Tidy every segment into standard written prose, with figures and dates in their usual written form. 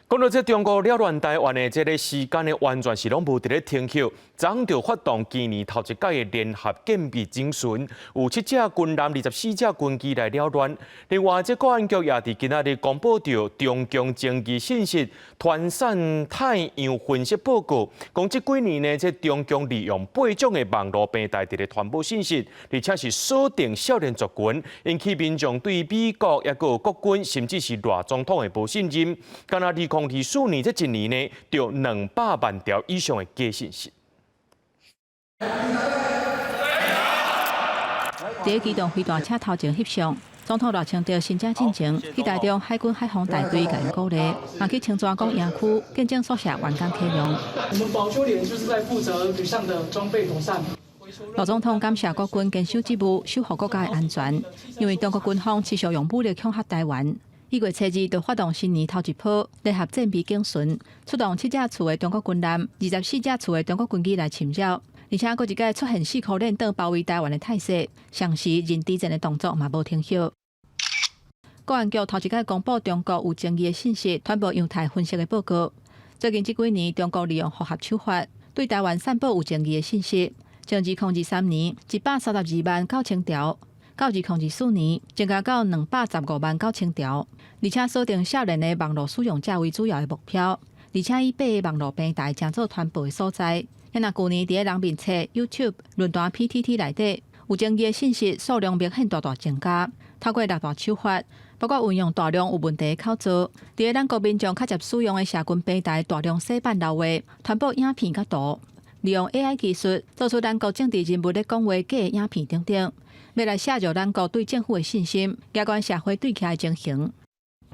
講到這中國擾亂台灣的這个時間呢，完全是攏無佇咧停歇，昨就發動今年頭一擺的聯合艦備整訓，有七隻軍艦、24隻軍機來擾亂。另外，這國安局也佇今仔日公布著中共爭議信息傳散太陽分析報告，講這幾年呢，這中共利用八種的網路平台佇咧傳播信息，而且是鎖定少年族群，引起民眾對美國抑閣有國軍，甚至是賴總統的無信任。敢若2024年這一年呢，就200萬條以上的假信息。佇機動飛彈車頭前翕相，總統賴清德新車進前去台中海軍海防大隊共𪜶鼓勵，嘛去清泉崗營區見證宿舍完工啟用。我們保修連就是在負責旅上的裝備妥善。賴總統感謝國軍堅守職務，守護國家的安全，因為中國軍方持續用武力恐嚇台灣。1月初2就發動新年頭一波聯合戰備警巡，出動七架次的中國軍艦、24架次的中國軍機來侵擾，而且閣一擺出現四箍連彈包圍台灣的態勢，同時認知戰的動作嘛無停歇。國安局頭一擺公布中國有爭議的信息傳播樣態分析的報告。最近這幾年，中國利用複合手法對台灣散播有爭議的信息，從2023年132萬9千條，到2024年增加到215萬9千條，而且鎖定少年的網路使用者為主要的目標，而且以八个網路平台成做傳播的所在。像若舊年佇咧人面冊、YouTube、論壇 PTT 內底，有爭議的信息數量明顯大大增加。透過六大手法，包括運用大量有問題的口號，佇咧咱國民眾較捷使用的社群平台大量洗版流話，傳播影片佮圖，利用 AI 技術做出咱國政治人物咧講話假的影片等等，欲來削弱咱國對政府的信心，加懸社會對抗的情形。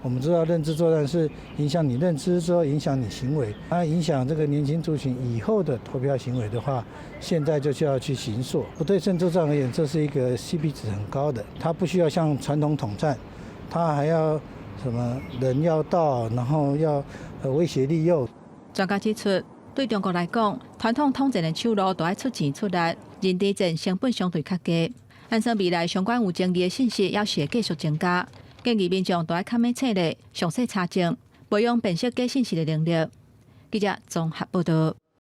我們知道認知作戰是影響你認知之後影響你行為，那影響這個年輕族群以後的投票行為的話，現在就需要去形塑。不對稱作戰而言，這是一個 CP 值很高的，它不需要像傳統統戰，它還要什麼人要到，然後要威脅利誘。專家指出，對中國來講，傳統統戰的手路都愛出錢出力，認知戰成本相對較低。按算未來相關有爭議的信息，猶是會繼續增加。建議民眾都愛較猛醒咧，詳細查證，培養辨識假信息的能力。記者綜合報道。